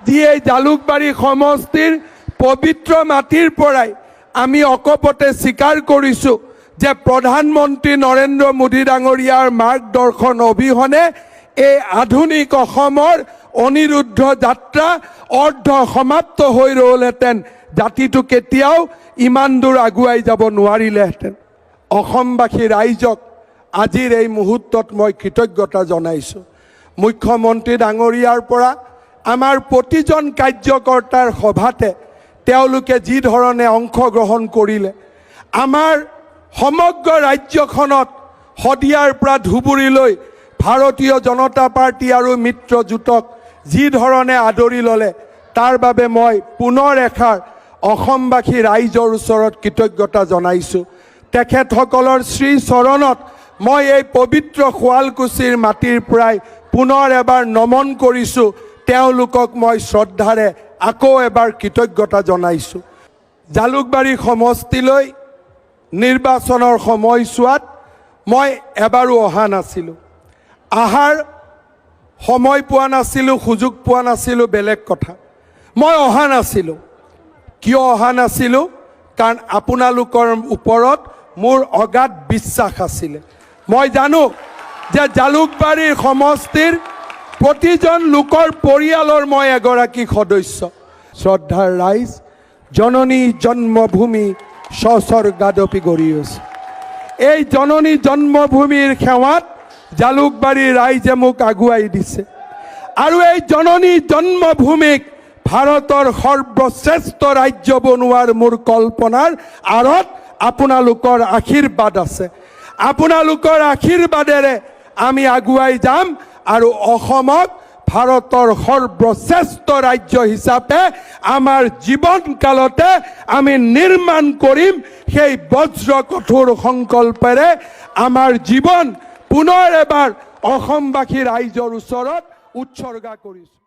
যি এই জালুকবাৰী সমষ্টিৰ পবিত্ৰ মাটিৰ পৰাই আমি অকপটে স্বীকাৰ কৰিছোঁ যে প্ৰধানমন্ত্ৰী নৰেন্দ্ৰ মোদী ডাঙৰীয়াৰ মাৰ্গদৰ্শন অবিহনে এই আধুনিক অসমৰ অনিৰুদ্ধ যাত্ৰা অৰ্ধ সমাপ্ত হৈ ৰ'লহেঁতেন। জাতিটো কেতিয়াও ইমান দূৰ আগুৱাই যাব নোৱাৰিলেহেঁতেন। অসমবাসী ৰাইজক আজিৰ এই মুহূৰ্তত মই কৃতজ্ঞতা জনাইছোঁ। মুখ্যমন্ত্ৰী ডাঙৰীয়াৰ পৰা আমাৰ প্ৰতিজন কাৰ্যকৰ্তাৰ সভাতে তেওঁলোকে যি ধৰণে অংশগ্ৰহণ কৰিলে, আমাৰ সমগ্ৰ ৰাজ্যখনত শদিয়াৰ পৰা ধুবুৰীলৈ ভাৰতীয় জনতা পাৰ্টী আৰু মিত্ৰজোঁটক যি ধৰণে আদৰি ল'লে, তাৰ বাবে মই পুনৰ এষাৰ অসমবাসী ৰাইজৰ ওচৰত কৃতজ্ঞতা জনাইছোঁ। তেখেতসকলৰ শ্ৰীচৰণত মই এই পবিত্ৰ শুৱালকুছিৰ মাটিৰ পৰাই পুনৰ এবাৰ নমন কৰিছোঁ। তেওঁলোকক মই শ্ৰদ্ধাৰে আকৌ এবাৰ কৃতজ্ঞতা জনাইছোঁ। জালুকবাৰী সমষ্টিলৈ নিৰ্বাচনৰ সময়ছোৱাত মই এবাৰো অহা নাছিলোঁ। অহাৰ সময় পোৱা নাছিলোঁ, সুযোগ পোৱা নাছিলোঁ, বেলেগ কথা। মই অহা নাছিলোঁ। কিয় অহা নাছিলোঁ? কাৰণ আপোনালোকৰ ওপৰত মোৰ অগাধ বিশ্বাস আছিলে। মই জানো যে জালুকবাৰীৰ সমষ্টিৰ প্ৰতিজন লোকৰ পৰিয়ালৰ মই এগৰাকী সদস্য। শ্ৰদ্ধাৰ ৰাইজ, জননী জন্মভূমি স্বস্বৰ্গাদপি গৰীয়সী। এই জননী জন্মভূমিৰ সেৱাত জালুকবাৰীৰ ৰাইজে মোক আগুৱাই দিছে আৰু এই জননী জন্মভূমিক ভাৰতৰ সৰ্বশ্ৰেষ্ঠ ৰাজ্য বনোৱাৰ মোৰ কল্পনাৰ আঁৰত আপোনালোকৰ আশীৰ্বাদ আছে। আপোনালোকৰ আশীৰ্বাদেৰে আমি আগুৱাই যাম আৰু অসমক ভাৰতৰ সৰ্বশ্ৰেষ্ঠ ৰাজ্য হিচাপে আমাৰ জীৱনকালতে আমি নিৰ্মাণ কৰিম। সেই বজ্ৰ কঠোৰ সংকল্পেৰে আমাৰ জীৱন পুনৰ এবাৰ অসমবাসী ৰাইজৰ ওচৰত উৎসৰ্গা কৰিছোঁ।